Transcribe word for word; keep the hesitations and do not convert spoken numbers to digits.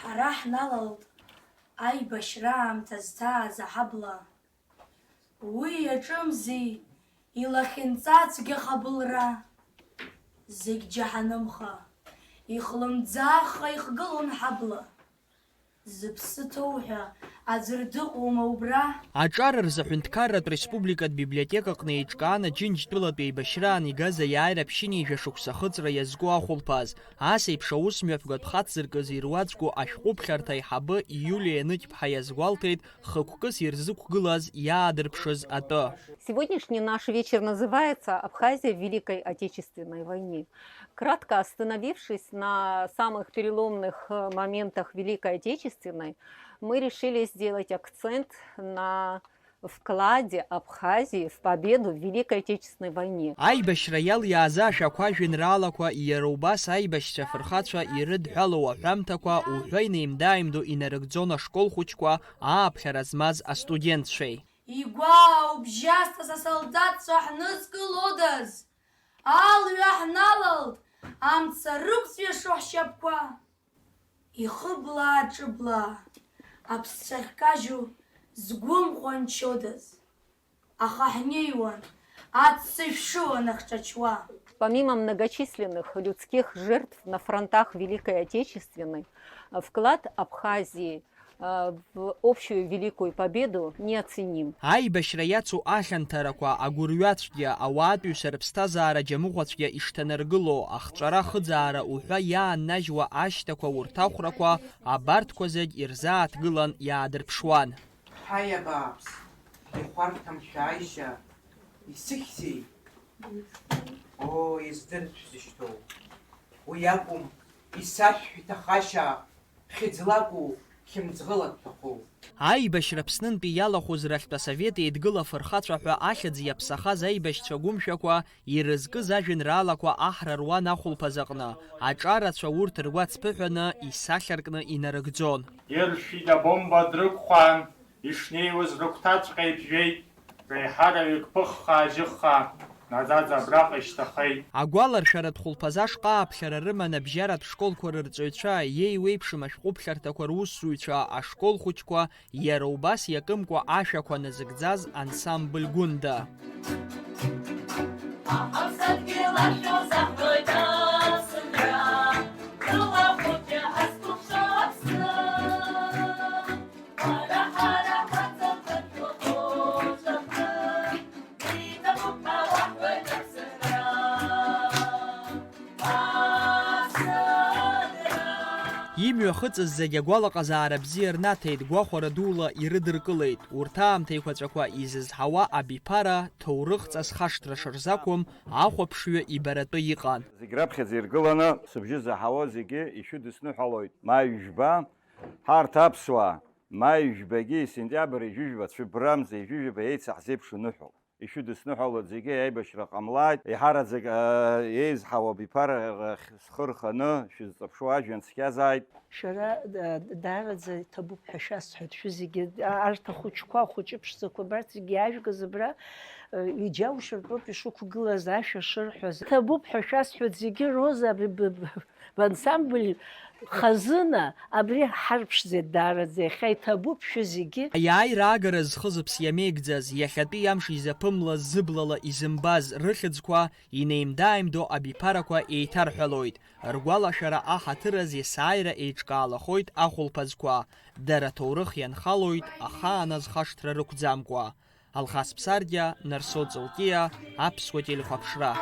Ара ҳналалт аибашьра аамҭа зҭааз аҳабла. Уи иаҿымзи илахьынҵацәгьа хабылра. Зегь џьаҳанымха, ихлымӡаахха ихгылон ҳабла. Зыԥсы ҭоу ҳәа аӡәыр дыҟоума убра? Аҿар рзы аҳәынҭқарратә республикатә библиотекаҟны еиҿкаан Аџьынџьтәылатә еибашьраан игаз аиааира ԥшьынҩажәа шықәса ахыҵра иазку ахәылԥаз. Ас еиԥш аус мҩаԥгатә хацзыркыз ируаӡәку ашәҟәыԥхьарҭа аиҳабы Иулиа Еныкьԥҳа иазгәалҭеит хықәкыс ирзықәгылаз иаадырԥшыз атәы. Сегодняшний наш вечер называется «Абхазия в Великой Отечественной войне». Кратко остановившись на самых переломных, э, моментах Великой Отечественной, мы решили сделать акцент на вкладе Абхазии в победу в Великой Отечественной войне. Аибашьра иалиааз ашәақәа, ажәеинраалақәа, иара убас аибашьцәа афырхацәа ирыдҳәалоу аҳәамҭақәа уҳәа инеимда-ааимдо инарыгӡон ашкол хәыҷқәа, ааԥхьара змаз астудентцәеи. Игәаау бжьасҭа са солдатцәа ҳнызкылодаз, алҩа ҳналалт, амца рықәҵәиашо ҳшьапқәа. Ихыблаа-ҿыблаа аԥсцәа ахькажьу згәы мҟәанчодаз, аха ҳнеиуан, аццышә шылан ахҿачуа. Помимо многочисленных людских жертв на фронтах Великой Отечественной, вклад Абхазии, э, в общую Великую Победу неоценим. Аибашьра иацу ахьанҭарақәа, агәырҩацәгьа, ауаатәыҩса рыԥсҭазаара џьамыӷәацәгьа ишҭанаргыло, ахҵәара-ахыӡаара уҳәа иааннажьуа ашьҭақәа, урҭ ахәрақәа, абарҭқәа зегь ирзааҭгылан иаадырԥшуан. Ҳаи, абааԥс, ихәарҭам шәааишьа, исыхьзеи? Оо, издырт шәзышьҭоу. Уи акәым, исашәҳәа иҭахашьа, хьыӡла акәу, хьымӡӷыла дҭахоу? Аибашьра Аԥснынтәи иалахәыз рахьтә асовет еидгыла афырхацәа ҳәа ахьӡ иаԥсахаз аибашьцәа гәымшәақәа ирызкыз ажәеинраалақәа аҳра руан ахәылԥаз аҟны, аҿарацәа урҭ ргәаҵԥыҳәаны исахьаркны инарыгӡон. Иршәит абомба дрықәхәаан, ишнеиуаз рыгәҭаҵәҟьа иԥжәеит, реиҳараҩык ԥыххаа-жьыххаа наӡаӡа абраҟа ишьҭахеит. Агәаларшәаратә хәылԥаз ашҟа ааԥхьара рыман абжьаратә школқәа рырҵаҩцәа, иеиуеиԥшым ашәҟәыԥхьарҭақәа русзуҩцәа, ашкол хәыҷқәа, иара убас иакымкәа ашәақәа назыгӡаз ансамбль Гәында. Аԥсадгьыл ахьоу заҳгоит Аԥсынра, рыла хәыҷы ҳазкәыхшоу Аԥсны. Ҳара, ҳара ҳаҵахартә ҳхәыҷқәа, иҭабуп ҳәа уаҳҳәоит Аԥсынра. Имҩахыҵыз зегь агәалаҟазаара бзиа рнаҭеит, гәахәара дула ирыдыркылеит. Урҭ аамҭа еиқәаҵәақәа изызҳауа абиԥара, ҭоурыхҵас хашҭра шырзақәым, ахәаԥшҩы ибаратәы иҟан. Зегь раԥхьаӡа иргыланы, сыбжьы заҳауа зегьы ишәыдысныҳәалоит. Маи жәба, ҳарҭ аԥсуаа, маи жәбагьы, сентиабр ижәижәба, цәыббрамза ижәижәба еицаҳзеиԥшу ныҳәоуп. Ишәыдысныҳәалоит зегьы, аибашьра ҟамлааит, еиҳараӡак, аа, еизҳауа абиԥара рахь схы рханы шәызҵаԥшуа ажәҩан цқьазааит. Шәара, да-, даараӡа иҭабуп ҳәа шәасҳәоит, шәызегьы, а-, арҭ ахәыҷқәа, ахәыҷы ԥшӡақәа абарҭ зегьы иаажәгаз абра, э, иџьаушьартә ауп ишықәгылаз ашәа шырҳәаз. Иҭабуп ҳәа шәасҳәоит зегьы, Роза, абри б-, б-, Бансамбль хазына абри ҳарԥшӡеит даараӡа, иахьа иҭабуп шәызегьы. Аиааира агара зхызыԥс иамеигӡаз, иахьатәи амш изаԥымлаз зыблала изымбаз рыхьӡқәа инеимда-ааимдо абиԥарақәа еиҭарҳәалоит. Ргәалашәара аҳаҭыраз есааира еиҿкаалахоит ахәылԥазқәа, дара аҭоурых ианхалоит ахаан азхашҭра рықәӡамкәа. Алхас Ԥсардиа, Нарсо Ҵылкиа, Аԥсуа телехәаԥшра.